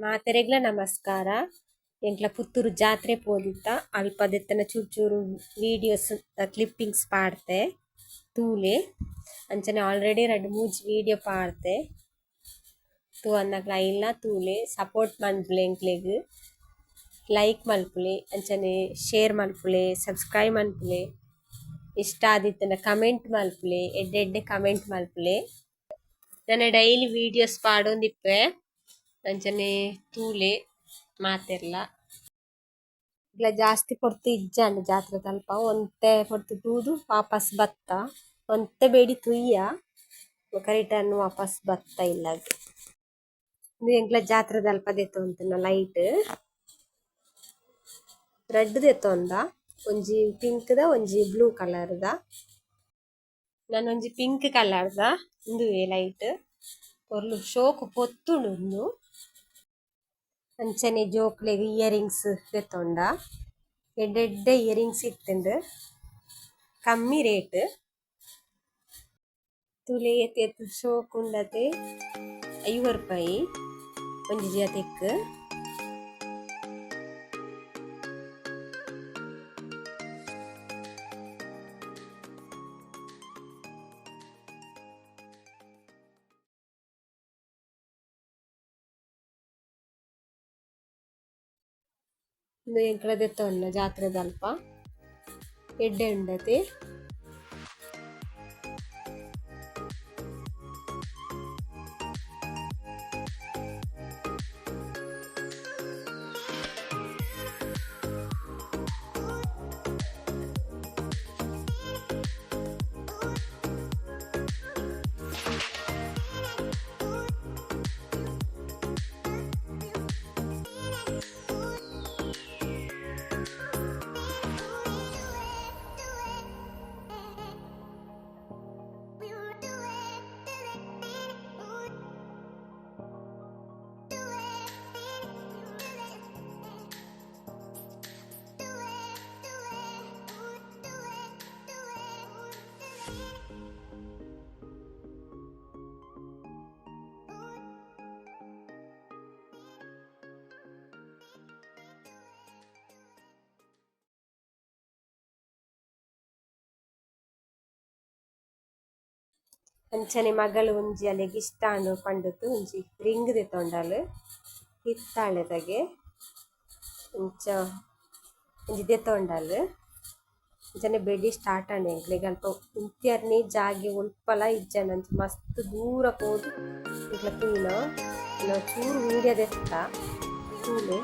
ಮಾತೆರೆಗ್ಲ ನಮಸ್ಕಾರ. ಎಂಕ್ಲ ಪುತ್ತೂರು ಜಾತ್ರೆ ಪೋದಿತ್ತ ಅಲ್ಪ ದೆತ್ತುನ ಚೂರು ಚೂರು ವೀಡಿಯೋಸ್ ಕ್ಲಿಪ್ಪಿಂಗ್ಸ್ ಪಾಡ್ತೆ ತೂಲೆ. ಅಂಚನೆ ಆಲ್ರೆಡಿ ರಡ್ಡ್ ಮೂಜಿ ವೀಡಿಯೋ ಪಾಡ್ತೆ. ತೂವಂದಿನಕ್ಲ್ ಐನ್ಲ ತೂಲೆ ಸಪೋರ್ಟ್ ಮನ್ಪುಲೆ ಎಂಕ್ಲೆಗ್. ಲೈಕ್ ಮನ್ಪುಲೆ ಅಂಚನೆ ಶೇರ್ ಮನ್ಪುಲೆ ಸಬ್ಸ್ಕ್ರೈಬ್ ಮನ್ಪುಲೆ. ಇಷ್ಟ ಆದಿತ್ತ್ಂಡ ಕಮೆಂಟ್ ಮನ್ಪುಲೆ ಎಡ್ಡೆ ಎಡ್ಡೆ ಕಮೆಂಟ್ ಮನ್ಪುಲೆ. ನನ ಡೈಲಿ ವೀಡಿಯೋಸ್ ಪಾಡೊಂದಿಪ್ಪುವೆ ಅಂಚನೆ ತೂಲೆ ಮಾತೆರ್ಲ. ಜಾಸ್ತಿ ಪೊರ್ತು ಇಜ್ಜಾಂಡ್ ಜಾತ್ರೆದಲ್ಪ ಒಂತೆ ಪೊರ್ತು ತೂದು ವಾಪಸ್ ಬತ್ತ. ಒಂತೆ ಬೆಡಿ ತೂಯ ಬೊಕ ರಿಟರ್ನ್ ವಾಪಸ್ ಬತ್ತ ಇಲ್ಲಗ್. ಉಂದು ಎಂಕ್ಲ ಜಾತ್ರೆದಲ್ಪ ದೆತೊಂತಿನ ಲೈಟ್. ರಡ್ಡ್ ದೆತೊಂದ ಒಂಜಿ ಪಿಂಕ್ ದ ಒಂಜಿ ಬ್ಲೂ ಕಲರ್ ದ. ನನೊಂಜಿ ಪಿಂಕ್ ಕಲರ್ ದ ಉಂದುವೆ ಲೈಟ್. ಪೊರ್ಲು ಶೋಕು ಪೊತ್ತುಂಡು ಉಂದು. ಅಂಚನೆ ಜೋಕ್ಲೆಗ್ ಇಯರಿಂಗ್ಸ್ ದೆತೊಂಡ. ಎಡ್ಡೆ ಎಡ್ಡೆ ಇಯರಿಂಗ್ಸ್ ಇತ್ತುಂಡು. ಕಮ್ಮಿ ರೇಟ್. ತೂಲೆ ಏತ್ ಏತ್ ಶೋಕು ಉಂಡತೆ. 50 ರೂಪಾಯಿ ಒಂಜಿ ಜತೆಕ್. ಉಂದು ಎಂಕ್ಲ ದೆತ್ತೊನ್ನ ಜಾತ್ರೆದಲ್ಪ ಎಡ್ಡೆ ಉಂಡತೆ. ಅಂಚನೆ ಮಗಳು ಒಂಜಿ ಅಲೆಗ್ ಇಷ್ಟ ಆಂಡ್ ಪಂಡುದು ಒಂಜಿ ರಿಂಗ್ ದೆತೊಂಡಲ್ ಹಿತ್ತಾಳೆದಗೆ ಇಂಚ ಒಂಜಿ ದೆತೊಂಡಲ್. ಅಂಚನೆ ಬೆಡಿ ಸ್ಟಾರ್ಟ್ ಆಂಡ್ ಎಂಕ್ಲೆಗ್ ಅಲ್ಪ ಉಂತ್ಯರ್ನೆ ಜಾಗೆ ಒಲ್ಪಲ ಇಜ್ಜಂಡ್ ಅಂಚ ಮಸ್ತ್ ದೂರ ಪೋದು ಎಂಕ್ಲ ತೂಯಿನ ಚೂರು ವೀಡಿಯೋ ದೆತ್ತ ತೂಲೆ.